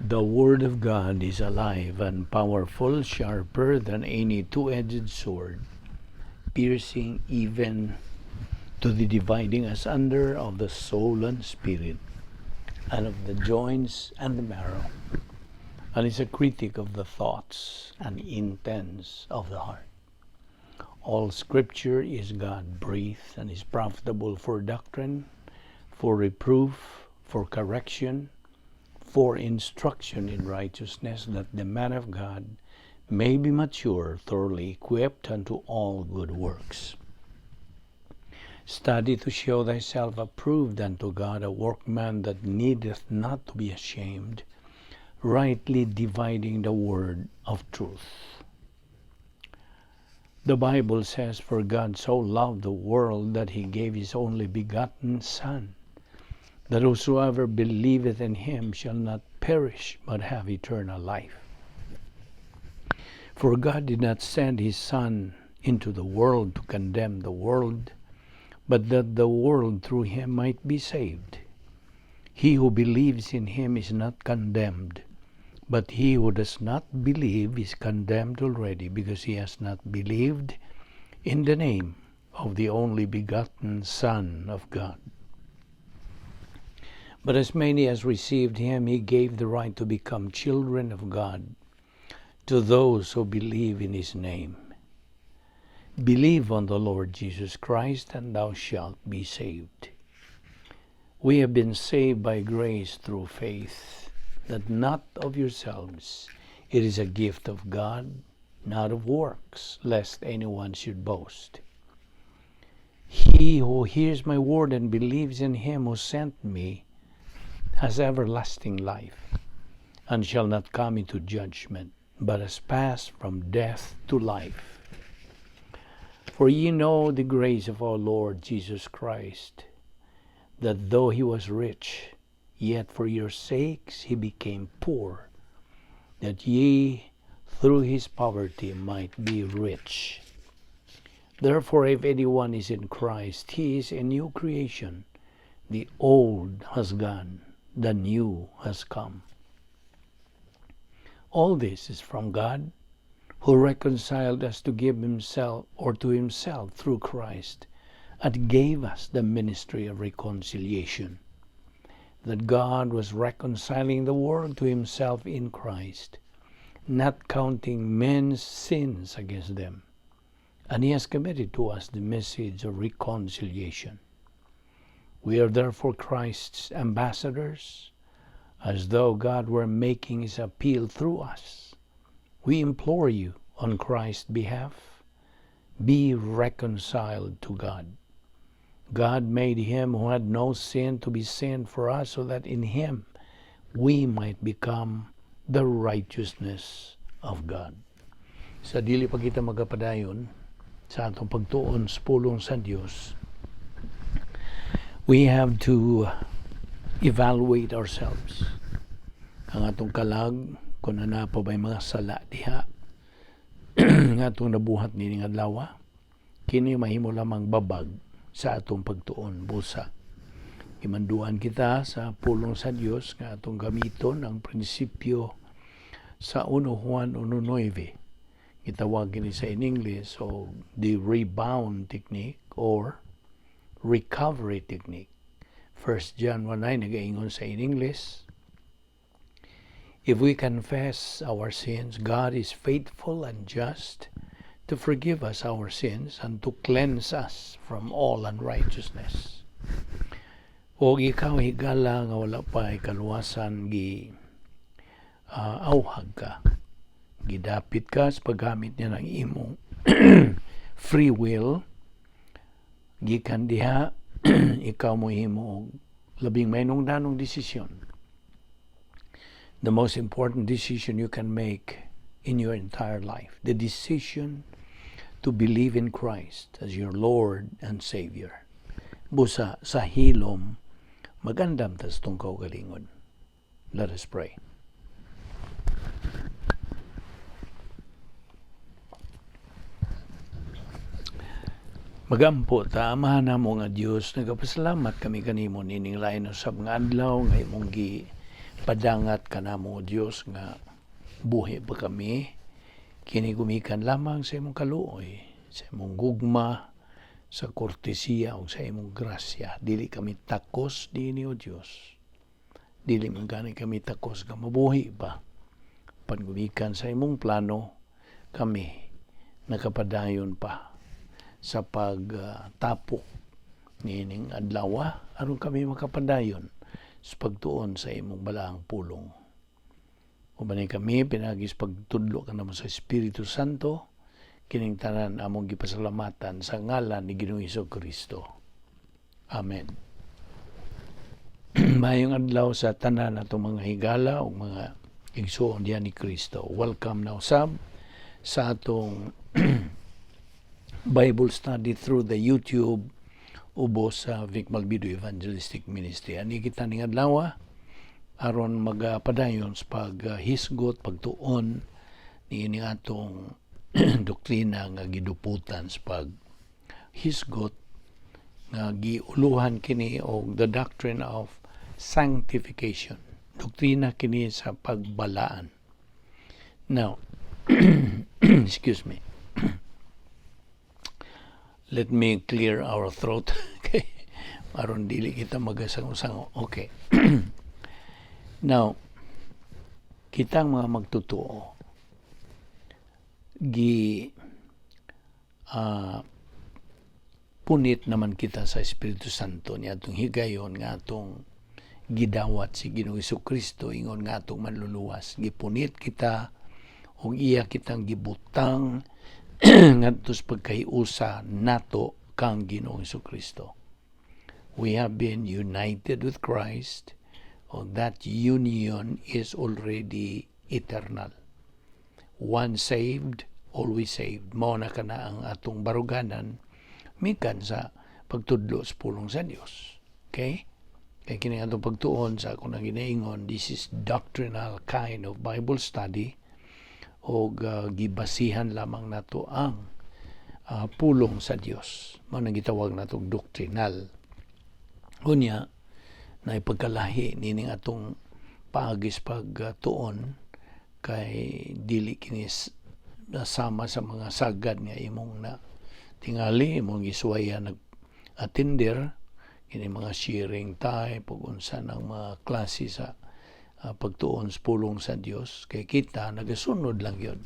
The Word of God is alive and powerful, sharper than any two-edged sword, piercing even to the dividing asunder of the soul and spirit, and of the joints and the marrow, and is a critic of the thoughts and intents of the heart. All Scripture is God breathed and is profitable for doctrine, for reproof, for correction, for instruction in righteousness, that the man of God may be mature, thoroughly equipped unto all good works. Study to show thyself approved unto God, a workman that needeth not to be ashamed, rightly dividing the word of truth. The Bible says, "For God so loved the world that he gave his only begotten Son, that whosoever believeth in him shall not perish but have eternal life." For God did not send his Son into the world to condemn the world, but that the world through him might be saved. He who believes in him is not condemned, but he who does not believe is condemned already, because he has not believed in the name of the only begotten Son of God. But as many as received him, he gave the right to become children of God, to those who believe in his name. Believe on the Lord Jesus Christ, and thou shalt be saved. We have been saved by grace through faith, that not of yourselves. It is a gift of God, not of works, lest anyone should boast. He who hears my word and believes in him who sent me has everlasting life, and shall not come into judgment, but has passed from death to life. For ye know the grace of our Lord Jesus Christ, that though he was rich, yet for your sakes he became poor, that ye through his poverty might be rich. Therefore, if anyone is in Christ, he is a new creation. The old has gone, the new has come. All this is from God, who reconciled us to give himself or to himself through Christ, and gave us the ministry of reconciliation. That God was reconciling the world to himself in Christ, not counting men's sins against them. And he has committed to us the message of reconciliation. We are therefore Christ's ambassadors, as though God were making his appeal through us. We implore you on Christ's behalf, be reconciled to God. God made him who had no sin to be sin for us, so that in him we might become the righteousness of God. Sa dili pa kita magapadayon sa atong pagtuon sa pulong sa Dios, we have to evaluate ourselves. Ang atong kalag, kung naa pa ba'y mga sala diha nga atong nabuhat nining adlaw, kini mahimo lamang babag sa atong pagtuon. Busa gimanduan kita sa pulong sa Dios nga atong gamiton ang prinsipyo sa 1 Juan 1:9. Gitawag kini sa in English o the rebound technique or recovery technique. 1 John 1:9 nagaingon sa in English, "If we confess our sins, God is faithful and just to forgive us our sins and to cleanse us from all unrighteousness." O ikaw, higala nga wala pa kaluwasan, gi awhag ka, gidapit ka sa paggamit niya ng imong free will, gikan diha ikaw mo himo og labing mahinungdanong desisyon, the most important decision you can make in your entire life, the decision to believe in Christ as your Lord and Savior. Busa sa hilom, mag-andam ta sa atong kaugalingon. Let us pray. Magampo ta. Amahan namo nga Dios, nagapasalamat kami kanimo nining lain usab nga adlaw nga imong gi Padangat ka namo, O Dios, nga buhi pa kami. Kini gumikan lamang sa imong kaluoy, sa imong gugma, sa kortesiya o sa imong grasya. Dili kami takos niini, O Dios. Dili man gani kami takos nga mabuhi pa. Apan gumikan sa imong plano, kami nakapadayon pa sa pagtapok niining adlaw aron kami makapadayon sa pagtuon sa imong balaang pulong. Ubani kami pinaagi sa pagtudlo kanamo sa Espiritu Santo, kining tanan among gipasalamatan sa ngalan ni Ginoong Kristo. Amen. Maayong adlaw sa tanan atong mga higala ug mga igsuon diha ni Kristo. Welcome na usab sa atong Bible study through the YouTube ubos sa Vic Malbido Evangelistic Ministry. Ani kita ning adlaw aron magapadayon sa paghisgot, pagtuon niini atong doktrina nga giduputan sa paghisgot nga giuluhan kini og the doctrine of sanctification. Doktrina kini sa pagbalaan. Now, excuse me. Let me clear our throat. Okay. Aron dili kita magasango-sango. Okay. Now, kitang mga magtotoo gi punit naman kita sa Espiritu Santo ni atong higayon nga atong gidawat si Ginoong Kristo ingon nga atong manluluwas. Gipunit kita ug iya kitang gibutang ngadto sa pagkahiusa nato kang Ginoong Kristo. We have been united with Christ. Oh, that union is already eternal. Once saved, always saved. Mao na kana ang atong baruganan mikan sa pagtudlo sa pulong sa Dios. Okay? Kay kini atong pagtuon sa akong nang ginaingon, this is doctrinal kind of Bible study og gibasihan lamang nato ang pulong sa Dios. Mao nang gitawag natong doctrinal. Unya, na ipagkalahi nining atong paagis pagtuon kay dili kini sama sa mga sagad nga imong na tingali imong giswaya nag attender kini mga sharing type ug unsa ng mga klase sa pagtuon sa pulong sa Dios, kay kita nagasunod lang yun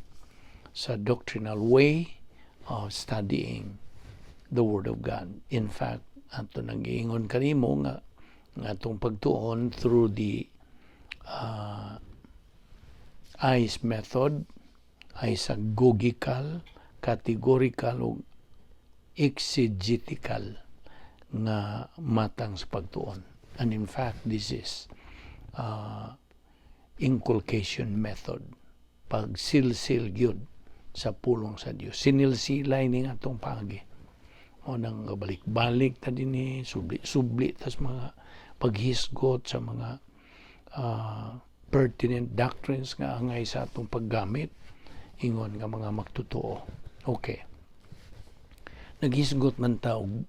sa doctrinal way of studying the Word of God. In fact, ato nang giingon kanimo nga nga atong pagtuon through the ICE method, isagogical, categorical ug exegetical nga matang sa pagtuon. And in fact, this is inculcation method. Pagsilsil gyud sa pulong sa Dios. Sinilsilay ning atong paagi. O nang balik-balik ta dinhi, subli-subli tas mga paghisgot sa mga pertinent doctrines nga angay sa atong paggamit ingon nga mga magtotoo. Okay. Naghisgot man ta og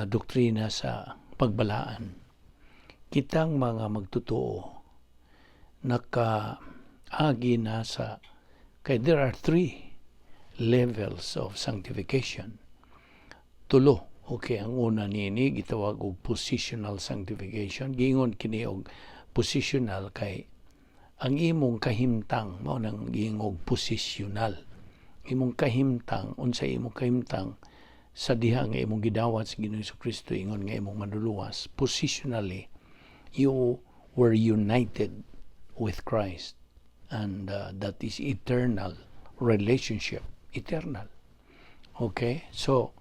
doktrina sa pagbalaan. Kitang mga magtotoo nakaagi na sa, kay there are three levels of sanctification. Tulo. Okay, ang una niini gitawag og positional sanctification. Giingon kini og positional kay ang imong kahimtang mao nang giingog positional. Imong kahimtang, unsa imong kahimtang sa diha nga imong gidawat sa Ginoong Kristo ingon nga imong manluluwas, positionally you were united with Christ and that is eternal relationship, eternal. Okay, so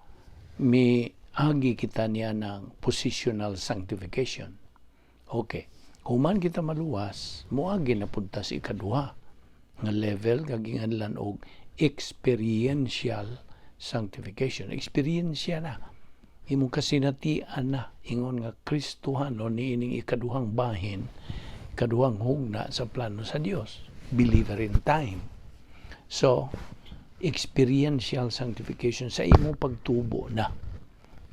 mi agi kita niya ng positional sanctification. Okay, human kita maluwas, moagi na pud ta sa ikaduha nga level nga ginganlan og experiential sanctification. Eksperyensya na, imong kasinatian na ingon nga Kristohano niining ikaduhang bahin, ikaduhang hugna sa plano sa Dios, believer in time. So experiential sanctification sa imong pagtubo na,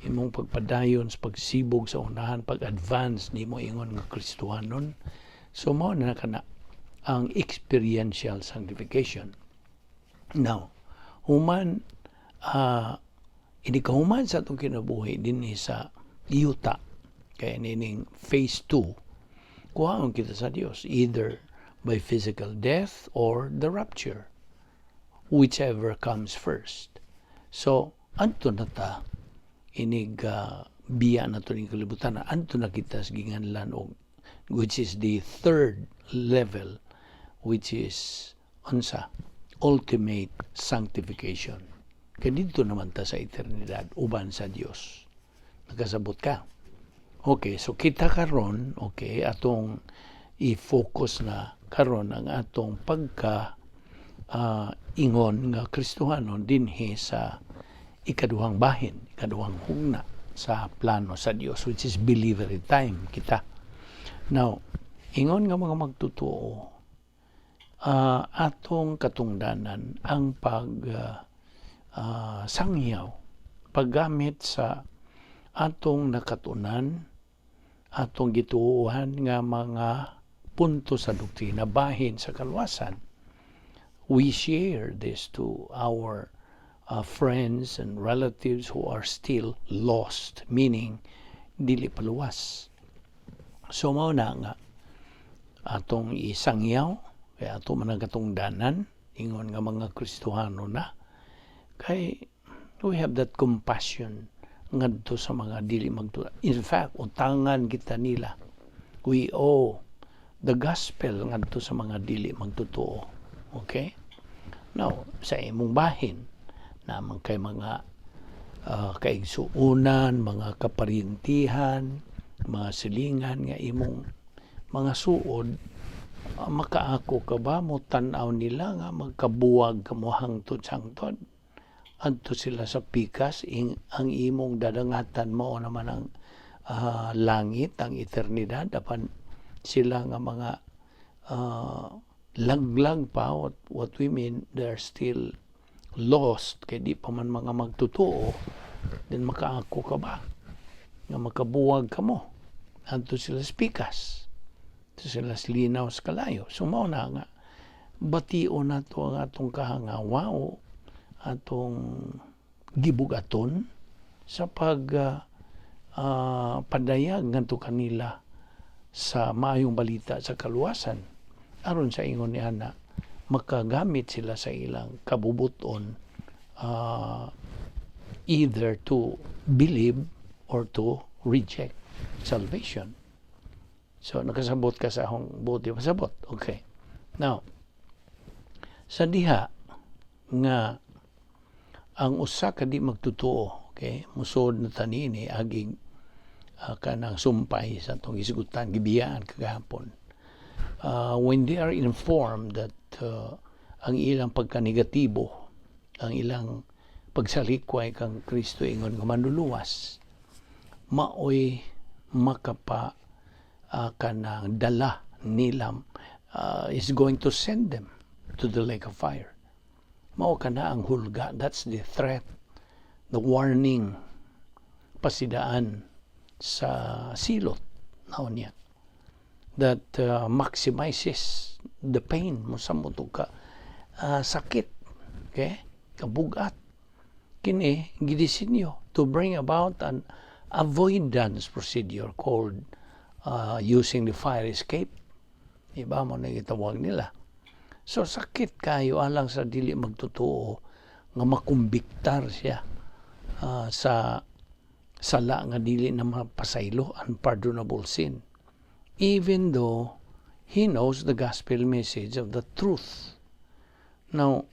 imong pagpadayon sa pagsibog sa unahan, pag-advance nimo ingon nga Kristohanon. So mao na kana ang experiential sanctification. Now, human ini kahuman sa atong kinabuhi dinhi sa yuta, kay nining phase 2, kuhaon kita sa Dios either by physical death or the rapture, whichever comes first. So adto na ta inig biya na to ning kalibutan, adto na kita sa ginganlan og which is the third level, which is unsa? Ultimate sanctification, kay didto naman ta sa eternidad uban sa Dios. Nakasabot ka? Okay, so kita karon, okay, atong i-focus na karon ang atong pagka ingon nga Kristohanon dinhi sa ikaduhang bahin, ikaduhang hugna sa plano sa Dios, which is believer time kita. Now, ingon nga mga magtotoo, atong katungdanan ang pag sangyaw, paggamit sa atong nakatunan, atong gituohan nga mga punto sa doktrina bahin sa kaluwasan. We share this to our friends and relatives who are still lost, meaning dili paluwas. So mao na nga atong isangyaw, kaya ato man ang katungdanan ingon nga mga Kristohano na, kay we have that compassion ngadto sa mga dili magtuo. In fact, utangan kita nila. We owe the gospel ngadto sa mga dili magtotoo. Okay? Now, sa imong bahin, naman kay mga kaigsuunan, mga kaparintihan, mga silingan nga imong mga suod, makaako ka ba mo tan-aw nila nga magkabuwag ka mo hangtod sangtod adto sila sa pikas ing, ang imong dadangatan mao naman ang langit, ang eternidad, apan sila nga mga laglag pa? What we mean, they're still lost kay di pa man mga magtotoo. Then makaako ka ba nga makabuwag ka mo adto sila sa pikas, adto sila sa linaw sa kalayo? So mao na nga bation nato ang atong kahangawa o atong gibugaton sa pag padayag ngadto kanila sa maayong balita sa kaluwasan, aron sa ingon ni ana makagamit sila sa ilang kabubuton either to believe or to reject salvation. So nakasabot ka sa akong buti pasabot? Okay. Now, sa diha nga ang usa ka di magtotoo, okay, musod na tanini aging kanang sumpay sa atong gisgutan, gibiyaan kagahapon. When they are informed that ang ilang pagkanegatibo, ang ilang pagsalikway kang Kristo ingon nga manluluwas, maoy makapa kanang dala nila, is going to send them to the lake of fire. Mao kana ang hulga. That's the threat, the warning, pasidaan sa silot naon niya that maximizes the pain mo sa ka sakit, okay, kabugat. Kini gidisenyo to bring about an avoidance procedure called using the fire escape. Iba mo na gitawag nila. So sakit kayo alang sa dili magtotoo nga makumbiktar siya sa sala nga dili na mapasaylo, unpardonable sin, even though he knows the gospel message of the truth. Now,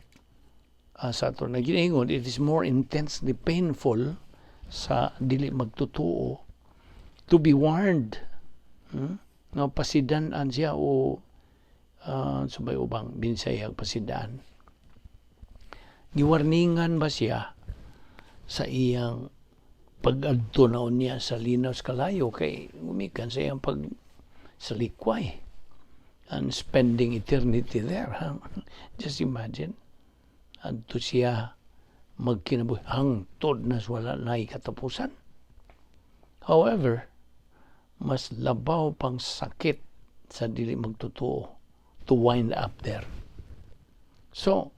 sa ato na giingon, it is more intensely painful sa dili magtotoo to be warned, Nga pasidan-an siya o subay ubang Binsayag pasidaan. Giwarningan ba siya sa iyang pag-adto na niya sa linaw sa kalayo kay gumikan sa iyang pag sa likway and spending eternity there, huh? Just imagine, adto siya magkinabuhi hangtod na wala na katapusan. However, mas labaw pang sakit sa dili magtotoo to wind up there. So,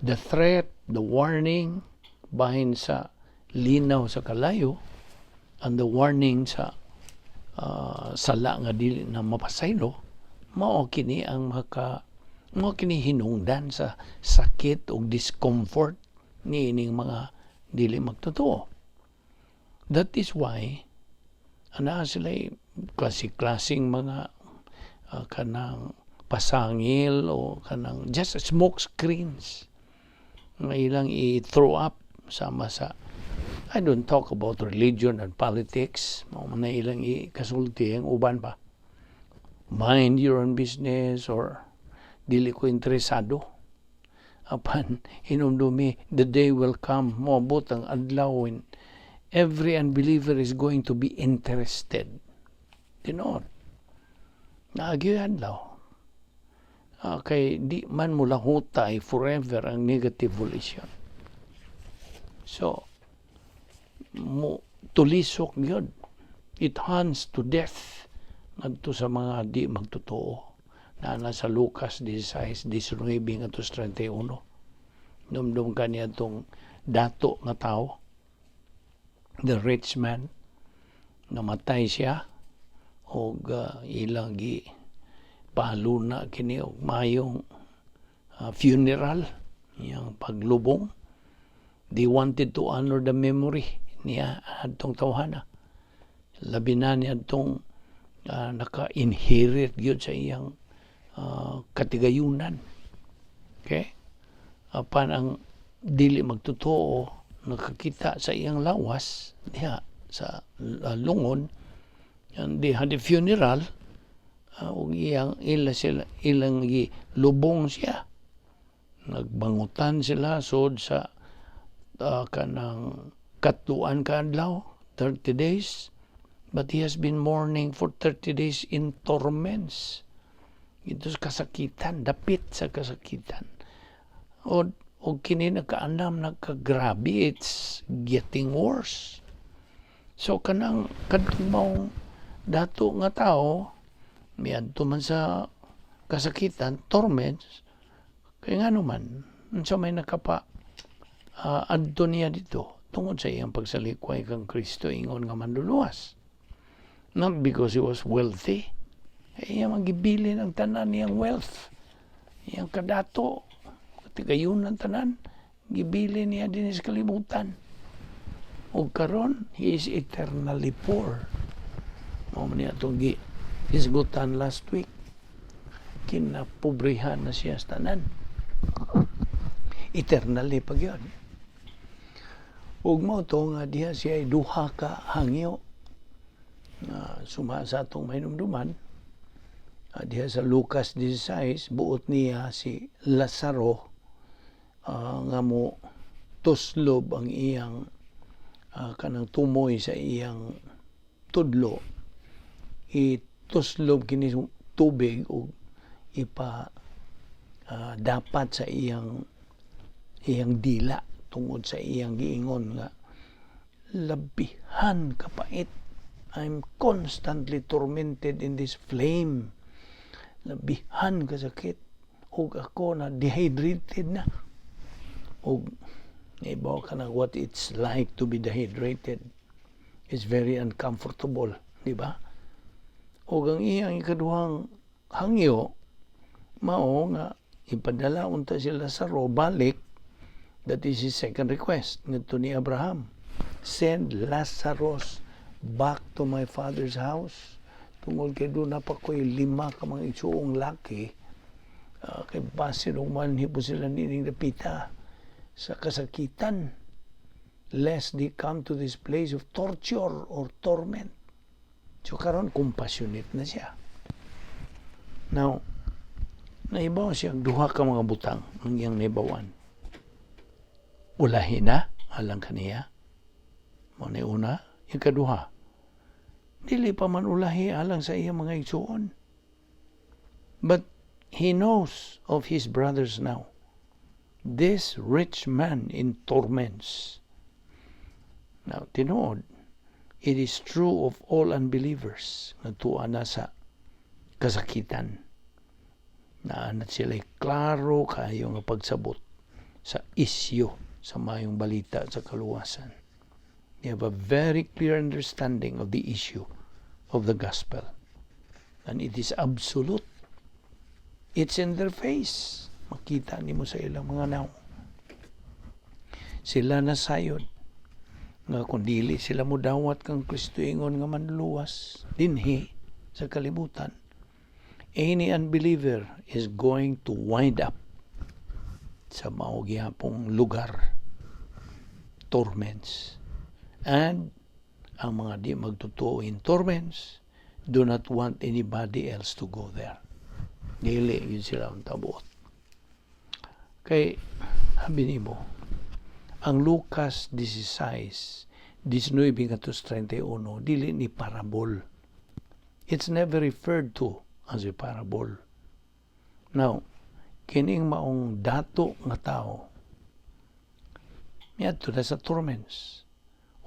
the threat, the warning bahin sa linaw sa kalayo and the warning sa sala nga dili na mapasaylo, mao kini hinungdan sa sakit o discomfort ni ining mga dili magtotoo. That is why anaa sila klase-klaseng mga kanang pasangil o kanang just smoke screens nga ilang i-throw up sama sa, I don't talk about religion and politics, mao man na ilang ikasulti. Ang uban pa, "Mind your own business" or "Dili ko interesado." Apan hinumdumi, the day will come, moabot ang adlaw when every unbeliever is going to be interested. Tinuod, naa gyuy adlaw, kay di man mo lahutay forever ang negative volition. So mo tulisok gyud, it hunts to death ngadto sa mga di magtotoo na nasa Lucas 16, 19 ngadto sa 31. Dumdum ka niya itong dato nga tao, the rich man, namatay siya og ilang gi paluna kini og mayong funeral, iyang paglubong. They wanted to honor the memory niya adtong tawhana, labi na niya adtong naka-inherit gyud sa iyang katigayunan, okay? Apan ang dili magtotoo nakakita sa iyang lawas diha sa lungon, and they had a funeral ug iyang ila sila ilang lubong siya. Nagbangutan sila sud sa kanang katluan ka adlaw, 30 days, but he has been mourning for 30 days in torments. Ito sa kasakitan, dapit sa kasakitan, o kini nakaandam, nagkagrabe, it's getting worse. So kanang kadtong maong dato nga tao miadto man sa kasakitan, torments, kay ngano man, unsa may nakapa adto niya dito? Tungod sa iyang pagsalikway kang Kristo ingon nga manluluwas, not because he was wealthy. Iya magibilin ang tanan niyang wealth, iyang kadato, katigayunan, tanan gibilin niya din sa kalibutan, ug karon he is eternally poor. Mao man niya atong gi hisgutan last week, kinapobrihan na siya sa tanan, eternally pa gyud. Ug mao to nga diha siya ay duha ka hangyo nga suma sa atong mahinumduman diha sa Lucas 16. Buot niya si Lazaro nga mo tuslob ang iyang kanang tumoy sa iyang tudlo, ituslob kini tubig ug ipa dapat sa iyang iyang dila tungod sa iyang giingon nga, "Labihan kapait, I'm constantly tormented in this flame, labihan kasakit ug ako na dehydrated na." Ug naibaw ka na what it's like to be dehydrated. It's very uncomfortable, di ba? Ug ang iyang ikaduhang hangyo mao nga ipadala unta si Lazaro balik. That is his second request ngadto ni Abraham: "Send Lazarus back to my father's house tungod kay duna pa ko'y lima ka mga igsuong laki, kay basin og manhibo sila nining dapita sa kasakitan, lest they come to this place of torture or torment." So karon compassionate na siya. Now, naibaw siya, duha ka mga butang ang iyang naibawan. Ulahi na alang kaniya. Mao na una. Ikaduha, dili pa man ulahi alang sa iyang mga igsuon. But he knows of his brothers now. This rich man in torments. Now, tinuod, it is true of all unbelievers nga tuwa na sa Kasakitan. Naa na sila klaro kayo nga pagsabot sa isyu sa mayong balita sa kaluwasan. They have a very clear understanding of the issue of the gospel. And it is absolute. It's in their face. Makita nimo sa ilang mga nawong. Sila nasayod nga kung dili sila mudawat kang Kristo ingon nga manluluwas dinhi sa kalibutan, any unbeliever is going to wind up sa mao gihapong lugar, torments. And ang mga di magtotoo in torments do not want anybody else to go there. Dili gyud sila ang tabuot kay habi nimo ang Lucas 16, 19 31, dili ni parable. It's never referred to as a parable. Now, kining maong dato nga tao miadto na sa torments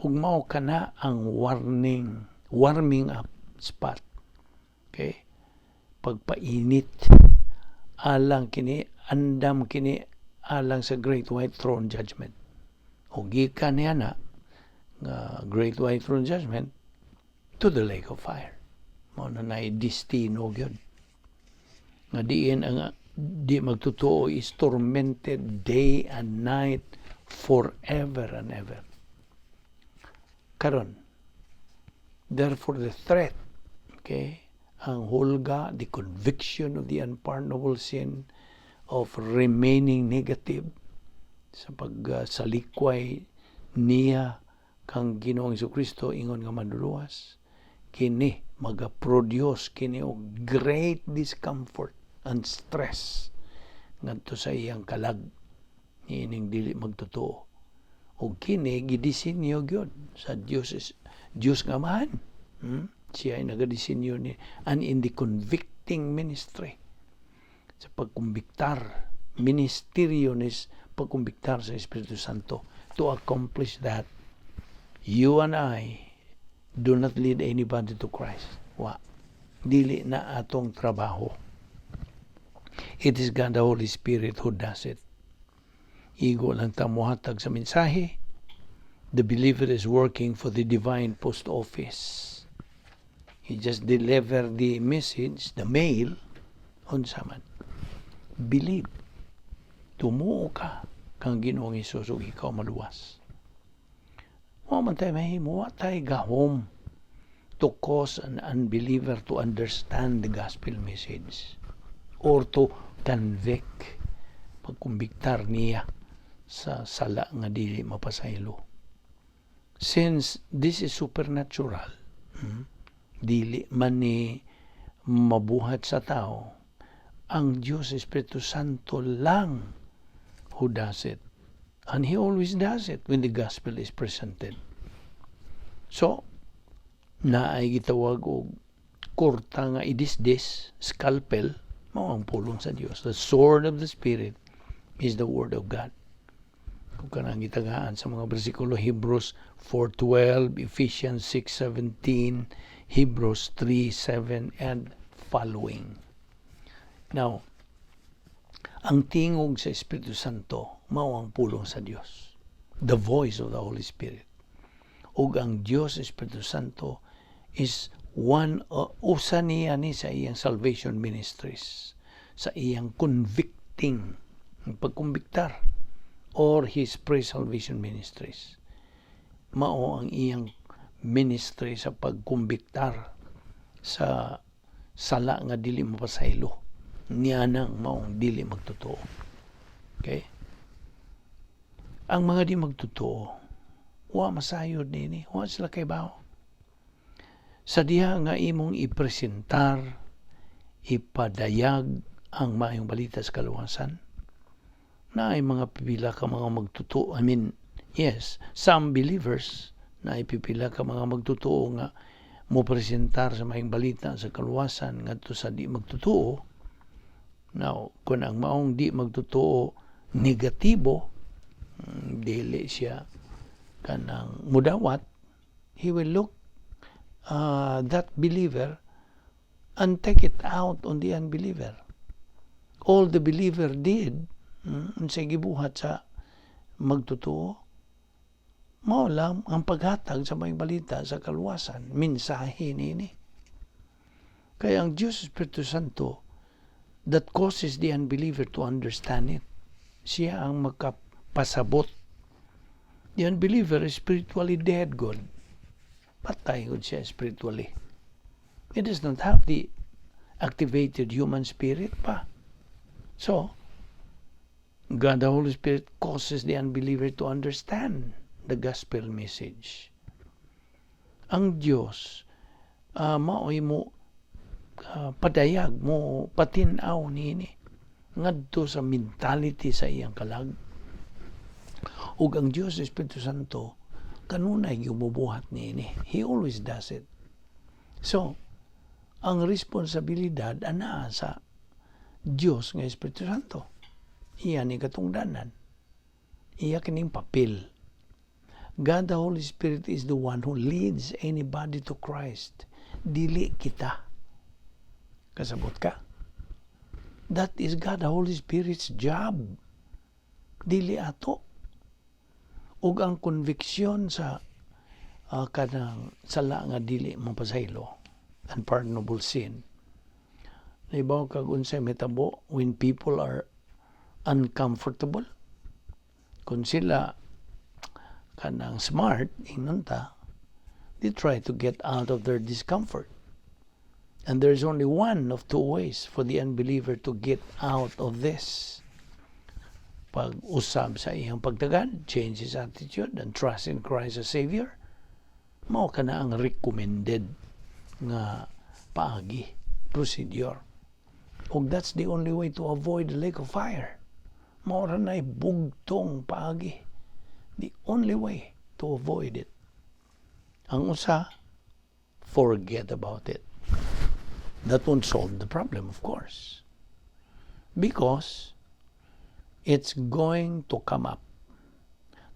ug mao kana ang warning, warming up spot. Okay? Pagpainit alang kini, andam kini alang sa Great White Throne Judgment. O gikan niya na nga Great White Throne Judgment to the lake of fire. Mao na nay destino gyud. Nga diin ang di magtotoo is tormented day and night forever and ever. Karon, therefore the threat, okay, ang hulga, the conviction of the unpardonable sin of remaining negative sa pagsalikway niya kang Ginoong Kristo ingon nga manluluwas, kini maga-produce kini og great discomfort and stress ngadto sa iyang kalag niining dili magtotoo. Ug kini gidisenyo gyud sa Dios, Dios nga Amahan. Siya ay nagadisenyo ni and in the convicting ministry sa pagkumbiktar, ministeryo ni pagkumbiktar sa Espiritu Santo to accomplish that. You and I do not lead anybody to Christ. Wa, dili na atong trabaho. It is God the Holy Spirit who does it. Igo lang ta mohatag sa mensahe. The believer is working for the divine post office. He just deliver the message, the mail, unsa man. Believe, tumuo ka kang Ginoong Hesus ug ikaw maluwas. Wa man tayo mahimo, wa tayo gahom to cause an unbeliever to understand the gospel message or to convict, pagkumbiktar niya sa sala nga dili mapasaylo. Since this is supernatural, dili man ni mabuhat sa tao, ang Diyos Espiritu Santo lang who does it. And He always does it when the gospel is presented. So, naay gitawag og kurta nga idisdis, scalpel, mao ang pulong sa Dios. The sword of the Spirit is the word of God. Kung kanang gitagaan sa mga bersikulo, Hebrews 4:12, Ephesians 6:17, Hebrews 3:7 and following. Now, ang tingog sa Espiritu Santo mao ang pulong sa Dios. The voice of the Holy Spirit. Ug ang Dios Espiritu Santo is one, usa niya ni sa iyang salvation ministries, sa iyang convicting, pagkumbiktar, or his pre-salvation ministries. Mao ang iyang ministry sa pagkumbiktar sa sala nga dili mapasaylo niya nang maong dili magtotoo. Okay? Ang mga di magtotoo, wa masayod nini, wa sila kaybaw. Sa diha nga imong ipresentar, ipadayag ang maayong balita sa kaluwasan, naay mga pipila ka mga magtotoo, I mean, yes, some believers, naay pipila ka mga magtotoo nga mo presentar sa maayong balita sa kaluwasan ngadto sa di magtotoo. Now, kung ang maong di magtotoo negatibo, dili siya kanang mudawat, he will look that believer And take it out on the unbeliever. All the believer did, unsay gibuhat sa magtotoo, mao lang ang paghatag sa Maayong Balita sa kaluwasan, mensahe nini. Kaya ang Diyos Espiritu Santo that causes the unbeliever to understand it. Siya ang makapasabot. The unbeliever is spiritually dead, God. Patay gud siya spiritually. He does not have the activated human spirit pa. So, God the Holy Spirit causes the unbeliever to understand the gospel message. Ang Diyos, maoy mo padayag mo patin-aw niini ngadto sa mentality sa iyang kalag. Ug ang Diyos Espiritu Santo kanunay gumubuhat niini. He always does it. So, ang responsibilidad anaa sa Diyos nga Espiritu Santo. Iya ni katungdanan. Iya kining papel. God the Holy Spirit is the one who leads anybody to Christ. Dili kita. Kasabot ka? That is God the Holy Spirit's job. Dili ato. Ug ang conviction sa kanang sala nga dili mapasaylo, unpardonable sin. Nahibaw kag unsay mahitabo when people are uncomfortable? Kung sila kanang smart, ingnon ta, they try to get out of their discomfort. And there's only one of two ways for the unbeliever to get out of this. Pag-usab sa iyang pagtagad, change his attitude and trust in Christ as Savior, mao kana ang recommended nga paagi, procedure. Ug that's the only way to avoid the lake of fire. Mao ra na'y bugtong paagi. The only way to avoid it. Ang usa, forget about it. That won't solve the problem, of course. Because it's going to come up.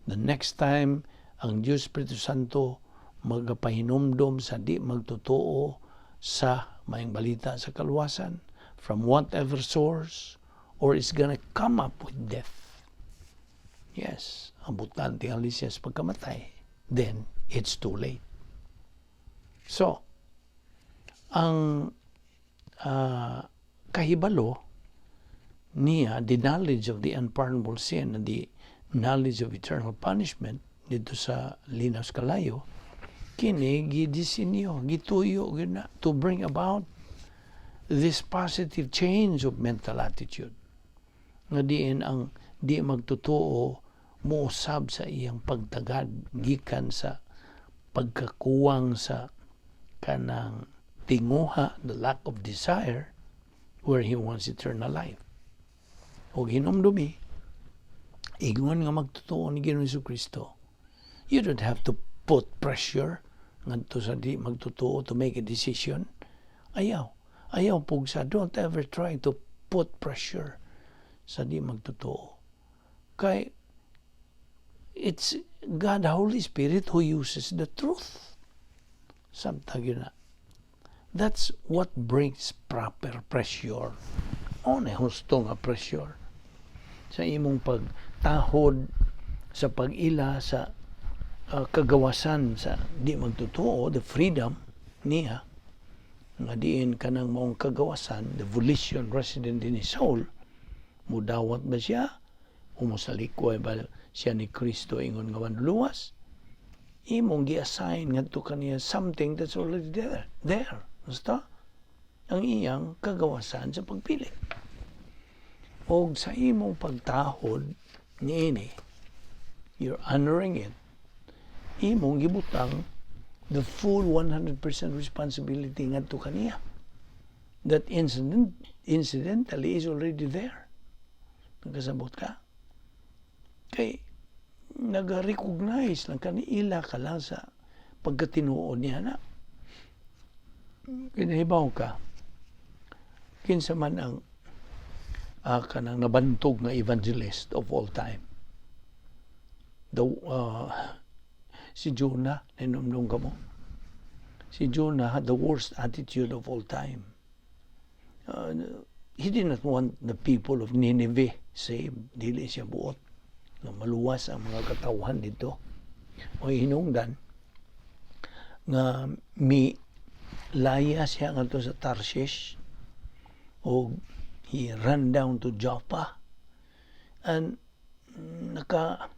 The next time ang Diyos Espiritu Santo magapahinumdom sa di magtotoo sa Maayong Balita sa kaluwasan from whatever source or is gonna come up with death. Yes, abutan tingali siya sa pagkamatay. Then, it's too late. So, ang kahibalo niya, the knowledge of the unpardonable sin and the knowledge of eternal punishment dito sa Linaw sa Kalayo, kini gidisenyo, gituyo gyud na to bring about this positive change of mental attitude nga diin ang di magtotoo mousab sa iyang pagtagad gikan sa pagkakuwang sa kanang tinguha, the lack of desire, where he wants eternal life. Ug hinumdumi, ingon nga magtotoo ni Ginoong Kristo, you don't have to put pressure ngadto sa di magtotoo to make a decision. Ayaw. Ayaw pugsa. Don't ever try to put pressure sa di magtotoo. Kay it's God the Holy Spirit who uses the truth. Samtang gyud na. That's what brings proper pressure. O na husto nga pressure sa imong pagtahod sa pag-ila sa kagawasan sa di magtotoo, the freedom niya nga diin kanang maong kagawasan, the volition resident in his soul, mudawat ba siya o mosalikway ba siya ni Kristo ingon nga manluluwas? Imong gi-assign ngadto kaniya something that's already there. Basta ang iyang kagawasan sa pagpili og sa imong pagtahod niini, you're honoring it, imong gibutang the full 100% responsibility ngadto kaniya that incidentally is already there. Nagkasabot ka? Kay nag-recognize lang kani ila ka lang sa pagkatinuod niya na kinahibaw ka kinsa man ang kanang nabantog nga evangelist of all time. The si Jonah. Nahinumdum ka mo? Si Jonah had the worst attitude of all time. He did not want the people of Nineveh saved. Dili siya buot nga maluwas ang mga katawhan didto. O hinungdan nga mi laya siya ngadto sa Tarshish o he ran down to Joppa and naka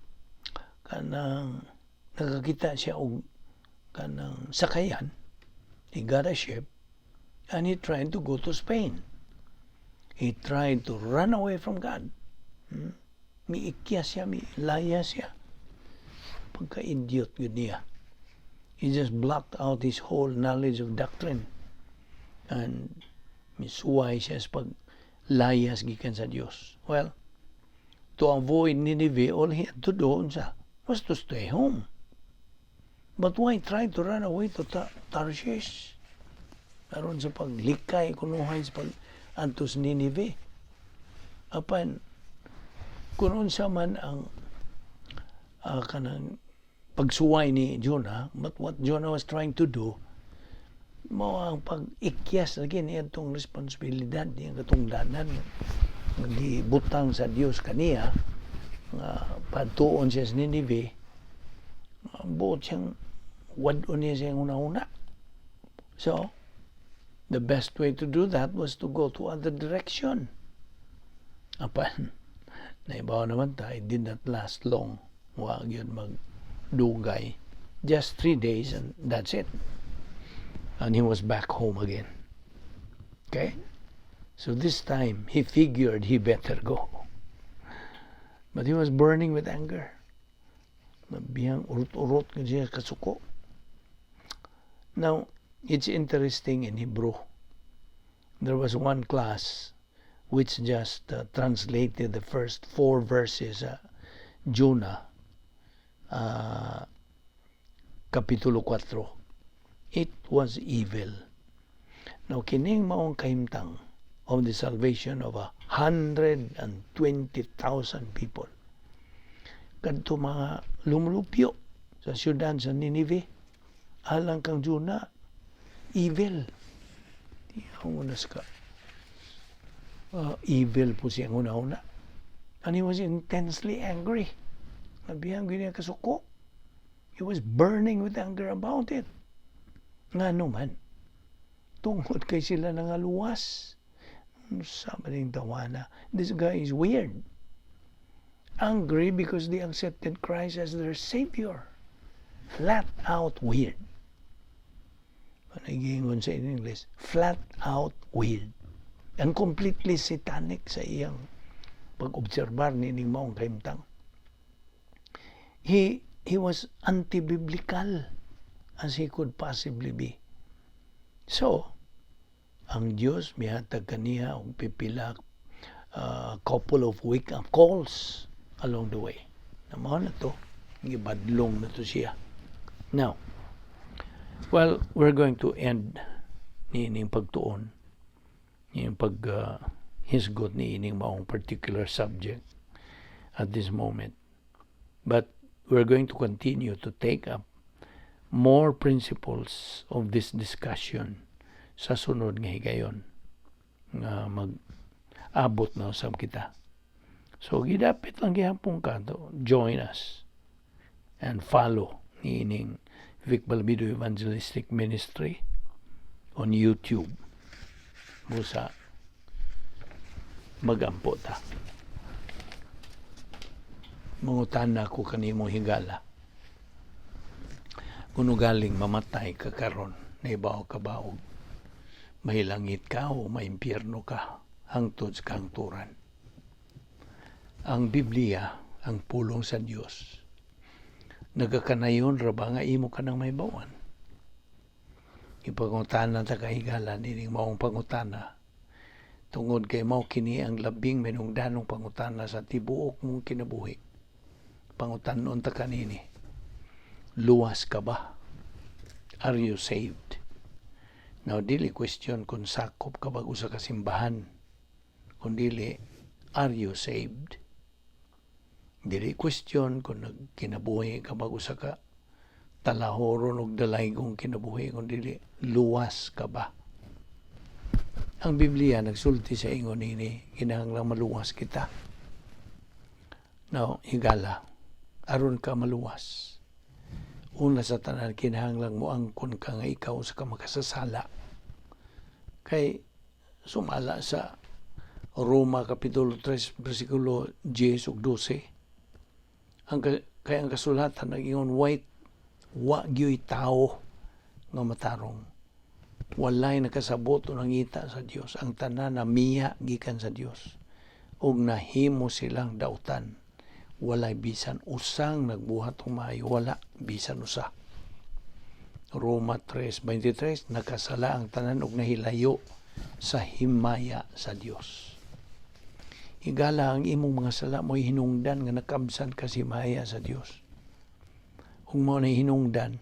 kanang nakakita siya og kanang sakayan. He got a ship and he tried to go to Spain. He tried to run away from God. Miikya siya, milaya siya. Pagka-idiot gyud niya. He just blocked out his whole knowledge of doctrine and misuway siya sa paglayas gikan sa Dios. Well, to avoid Nineveh, all he had to do, unsa, was to stay home. But why try to run away to Tarshish? Aron sa paglikay kunuhay sa pag adto sa Nineveh. Apan kung unsa man ang kanang pagsuway ni Jonah, but what Jonah was trying to do, mao ang pag-ikyas lagi niya itong responsibilidad niyang katungdanan nga gibutang sa Dios kaniya nga padtuon siya sa Nineveh. Buot siyang wad-on niya siyang una-una. So, the best way to do that was to go to other direction. Apan, naibaw naman ta, it did not last long. Wa gyud magdugay. Just 3 days and that's it. And he was back home again. Okay? So this time, he figured he better go. But he was burning with anger. Nabiyang urot-urot nga siya kasuko. Now, it's interesting in Hebrew. There was one class which just translated the first four verses, Jonah, Kapitulo 4. It was evil. Now, kining maong kahimtang of the salvation of 120,000 people. Kadto mga lumulupyo sa siyudad sa Nineveh, alang kang Jonah, evil. Di ako ka. Evil po siya ang una-una. And he was intensely angry. Nabiyang niya kasuko. He was burning with anger about it. Ngano man, tungod kay sila nangaluwas. Sa maning tawana, this guy is weird. Angry because they accepted Christ as their Savior. Flat out weird. Naging sa in English, flat out weird. And completely satanic sa iyang pag-obserbar nining maong kahimtang. He was anti-biblical as he could possibly be. So, ang Dios mihatag kaniya og pipila, couple of wake up calls along the way. Na mao na to, gibadlong na to siya. Now, well, we're going to end niining pagtuon, niining pag hisgot niining maong particular subject at this moment. But we're going to continue to take up more principles of this discussion sa sunod nga higayon nga mag-abot na usab kita. So gidapit lang gihapon ka to join us and follow niining Vic Balbido Evangelistic Ministry on YouTube. Busa magampo ta. Mangutana ko kanimo, higala. Kung galing mamatay ka karon, naibaw ka ba og mahilangit ka o maimpyerno ka hangtod sa kahangturan? Ang Biblia, ang pulong sa Dios, nagakanayon ra ba nga imo ka nang mahibawan? Ipangutana ta kahigala nining maong pangutana tungod kay mao kini ang labing minungdanong pangutana sa tibuok mong kinabuhi. Pangutanon ta kanini. Luwas ka ba? Are you saved? Now, dili question kung sakop ka ba usa ka simbahan. Kung dili, are you saved? Dili question kung nagkinabuhi ka ba usa ka talahoron og dalaygong kinabuhi, kung dili, luwas ka ba? Ang Biblia nagsulti sa ingon ini, kinahanglan maluwas kita. Now, higala, aron ka maluwas, una sa tanan, kinahanglan mo angkon ka nga ikaw usa ka makasasala. Kay sumala sa Roma Kapitulo 3 versikulo 10 ug 12, kay ang kasulatan nag-ingon, "White wa gyoy tao nga matarong. Walay nakasabot o nangita sa Dios. Ang tanan namiya gikan sa Dios ug nahimo silang dautan. Walay bisan usang nagbuhat og maayo, wala bisan usa." Roma 3:23, nakasala ang tanan ug nahilayo sa himaya sa Dios. Higala, ang imong mga sala mo'y hinungdan nga nakabsan ka sa himaya sa Dios. Ug mao na hinungdan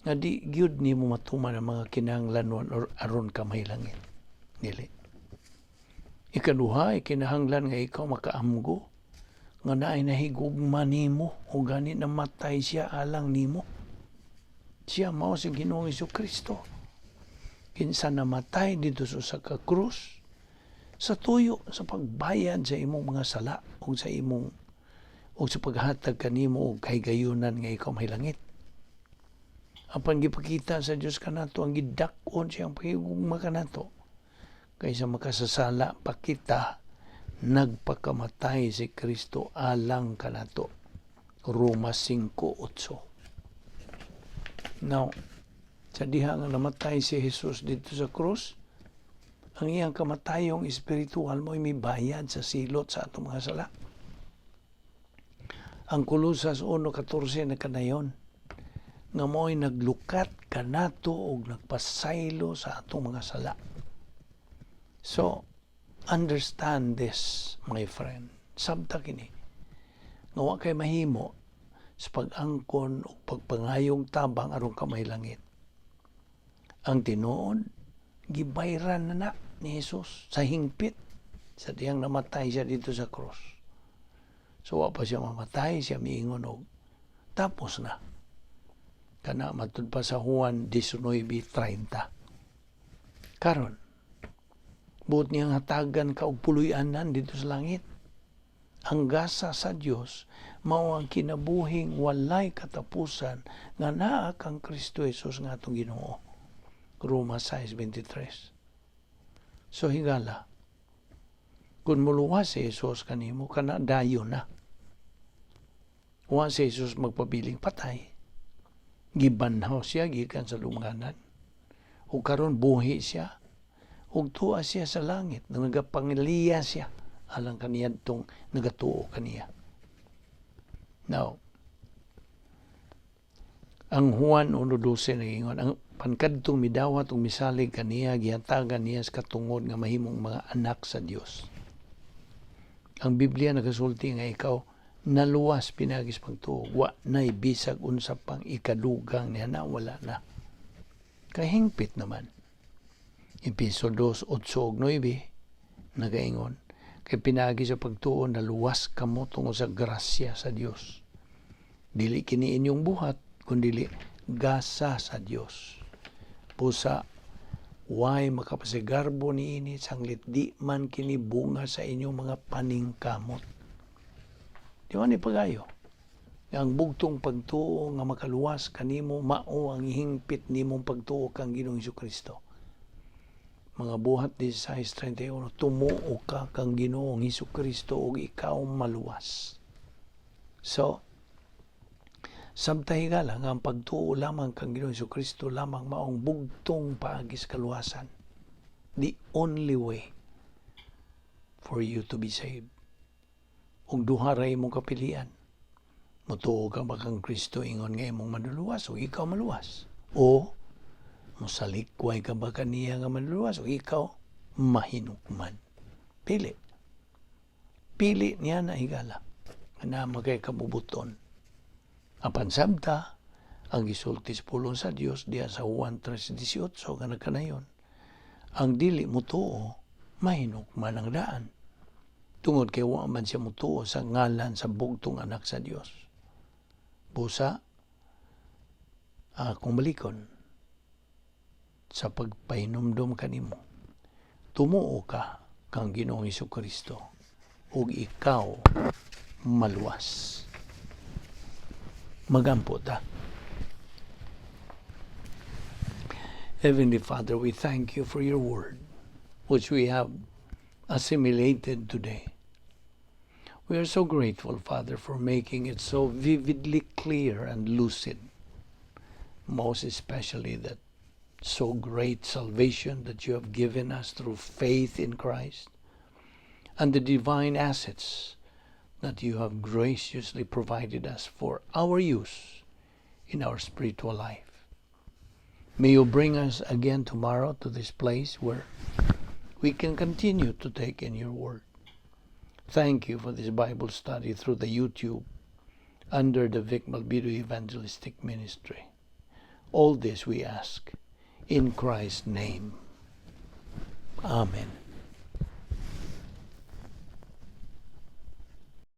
nga di gyud nimo matuman ang mga kinahanglanon or aron ka mahilangit. Dili. Ikaduha, kinahanglan nga ikaw makaamgo nga naay nahigugma nimo o gani namatay siya alang nimo. Siya mao si Ginoong Kristo. Kinsa namatay didto sa usa ka krus sa tuyo sa pagbayad sa imong mga sala o sa imong o sa paghatag kanimo og kahigayunan nga ikaw mahilangit. Apan gipakita sa Dios kanato ang gidak-on siyang pagigugma kanato. Kaysa makasasala pa kita, nagpakamatay si Kristo alang kanato. Roma 5:8. Now, sa diha nga namatay si Jesus didto sa krus, ang iyang kamatayong espiritual mo'y mibayad sa silot sa atong mga sala. Ang Kolosas 1:14 nakanayon nga mo'y naglukat kanato og nagpasaylo sa atong mga sala. So, understand this, my friend. Sabta kini. Nga wa kay mahimo sa pag-angkon o pagpangayong tabang aron ka mahilangit. Ang tinuod, gibayran na na ni Jesus sa hingpit sa diyang namatay siya didto sa cross. So wa pa siya mamatay, siya miingon og "Tapos na." Kana matud pa sa Juan 19:30. Karon, buot niyang hatagan ka og puloy-anan didto sa langit. Ang gasa sa Dios mao ang kinabuhing walay katapusan nga naa kang Kristo Jesus nga atong Ginoo. Roma 6:23. So higala, kung muluwas si Jesus kanimo, kana dayon na. Wa si Jesus magpabiling patay. Gibanhaw siya gikan sa lubnganan. Ug karon buhi siya. Ug tuwa siya sa langit. Nagapangiliya siya alang kaniyadtong nagatuo kaniya. Now, ang Juan 1:12 nagingon, ang pankadtong midawat ug misalig kaniya, gihatagan niya sa katungod nga mahimong mga anak sa Dios. Ang Biblia nagasulti nga ikaw naluwas pinaagi sa pagtuo. Wa na'y bisag unsa pang ikadugang niya na, wala na. Kahingpit naman. Epeso 2, 8 ug 9 nagaingon, kay pinaagi sa pagtuo naluwas kamo tungod sa grasya sa Dios. Dili kini inyong buhat, kundi gasa sa Dios. Busa way makapasigarbo niini, sanglit di man kini bunga sa inyong mga paningkamot. Di ba ni pagayo? Ang bugtong pagtuo nga makaluwas kanimo mao ang hingpit nimong pagtuo kang Ginoong Kristo. Mga Buhat 16:31, tumuo ka kang Ginoong Kristo ug ikaw maluwas. So, samtang, higala, nga ang pagtuo lamang kang Ginoong Kristo lamang maong bugtong paagi sa kaluwasan. The only way for you to be saved. Ug duha ra imong kapilian. Mutuo ka ba kang Kristo ingon nga imong manluluwas o ikaw maluwas? O mosalikway ka ba kaniya nga manluluwas o ikaw mahinukman? Pili. Pili niya na, higala. Nga makay kabubuton. Apan sabta, ang gisulti sa pulong sa Dios diya sa Juan 3:18 nga nagkanayon, ang dili mutuo, mahinukman ang daan. Tungod kay wa man siya mutuo sa ngalan sa bugtong anak sa Dios. Busa, akong balikon sa pagpahinumdom kanimo. Tumuo ka kang Ginoong Kristo ug ikaw maluwas. Magampo ta. Heavenly Father, we thank you for your word, which we have assimilated today. We are so grateful, Father, for making it so vividly clear and lucid, most especially that so great salvation that you have given us through faith in Christ and the divine assets that you have graciously provided us for our use in our spiritual life. May you bring us again tomorrow to this place where we can continue to take in your word. Thank you for this Bible study through the YouTube under the Vic Balbido Evangelistic Ministry. All this we ask in Christ's name. Amen.